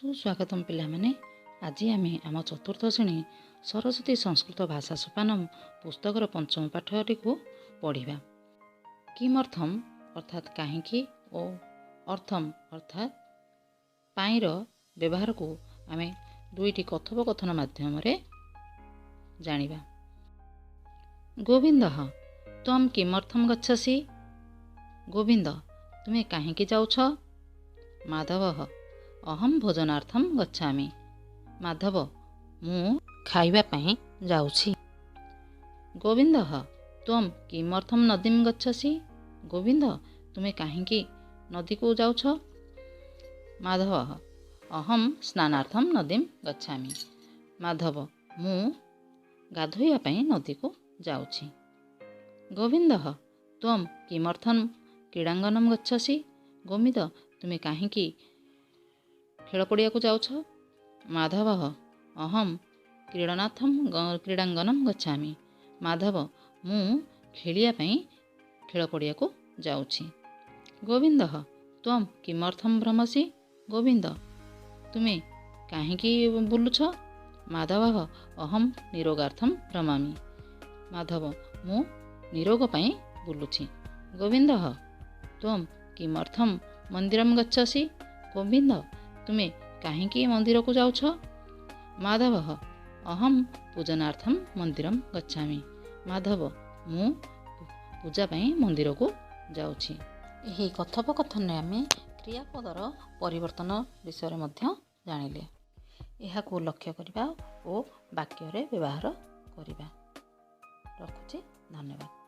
ସୁସ୍ୱାଗତମ ପିଲାମାନେ। ଆଜି ଆମେ ଆମ ଚତୁର୍ଥ ଶ୍ରେଣୀ ସରସ୍ୱତୀ ସଂସ୍କୃତ ଭାଷା ସୋପାନମ ପୁସ୍ତକର ପଞ୍ଚମ ପାଠଟିକୁ ପଢ଼ିବା। କିମର୍ଥମ ଅର୍ଥାତ୍ କାହିଁକି ଓ ଅର୍ଥମ ଅର୍ଥାତ୍ ପାଇଁର ବ୍ୟବହାରକୁ ଆମେ ଦୁଇଟି କଥୋପକଥନ ମାଧ୍ୟମରେ ଜାଣିବା। ଗୋବିନ୍ଦ ତ୍ୱମ୍ କିମର୍ଥମ ଗଚ୍ଛସି? ଗୋବିନ୍ଦ, ତୁମେ କାହିଁକି ଯାଉଛ? ମାଧବ ଅହಂ ଭୋଜନାର୍ଥମ ଗଚ୍ଛାମି। ମାଧବ, ମୁଁ ଖାଇବା ପାଇଁ ଯାଉଛି। ଗୋବିନ୍ଦ ତ୍ୱମ୍ କିମର୍ଥମ ନଦୀಂ ଗଚ୍ଛସି? ଗୋବିନ୍ଦ, ତୁମେ କାହିଁକି ନଦୀକୁ ଯାଉଛ? ମାଧବ ଅହಂ ସ୍ନାନାର୍ଥମ ନଦୀಂ ଗଚ୍ଛାମି। ମାଧବ, ମୁଁ ଗାଧୋଇବା ପାଇଁ ନଦୀକୁ ଯାଉଛି। ଗୋବିନ୍ଦ ତ୍ୱମ୍ କିମର୍ଥମ କ୍ରୀଡ଼ାଙ୍ଗନମ ଗଚ୍ଛସି? ଗୋବିନ୍ଦ, ତୁମେ କାହିଁକି ଖେଳ ପଡ଼ିଆକୁ ଯାଉଛ? ମାଧବ ଅହಂ କ୍ରୀଡ଼ନାଥମ କ୍ରୀଡ଼ାଙ୍ଗନମ ଗଚ୍ଛାମି। ମାଧବ, ମୁଁ ଖେଳିବା ପାଇଁ ଖେଳ ପଡ଼ିଆକୁ ଯାଉଛି। ଗୋବିନ୍ଦ ତ୍ୱମ୍ କିମର୍ଥମ ଭ୍ରମସି? ଗୋବିନ୍ଦ, ତୁମେ କାହିଁକି ବୁଲୁଛ? ମାଧବ ଅହಂ ନିରୋଗାର୍ଥମ ଭ୍ରମାମି। ମାଧବ, ମୁଁ ନିରୋଗ ପାଇଁ ବୁଲୁଛି। ଗୋବିନ୍ଦ ତ୍ୱମ୍ କିମର୍ଥମ ମନ୍ଦିରମ ଗଚ୍ଛସି? ଗୋବିନ୍ଦ, ତୁମେ କାହିଁକି ମନ୍ଦିରକୁ ଯାଉଛ? ମାଧବ ଅହಂ ପୂଜନାର୍ଥମ ମନ୍ଦିରମ ଗଚ୍ଛାମି। ମାଧବ, ମୁଁ ପୂଜା ପାଇଁ ମନ୍ଦିରକୁ ଯାଉଛି। ଏହି କଥୋପକଥନରେ ଆମେ କ୍ରିୟାପଦର ପରିବର୍ତ୍ତନ ବିଷୟରେ ମଧ୍ୟ ଜାଣିଲେ। ଏହାକୁ ଲକ୍ଷ୍ୟ କରିବା ଓ ବାକ୍ୟରେ ବ୍ୟବହାର କରିବା। ରଖୁଛି, ଧନ୍ୟବାଦ।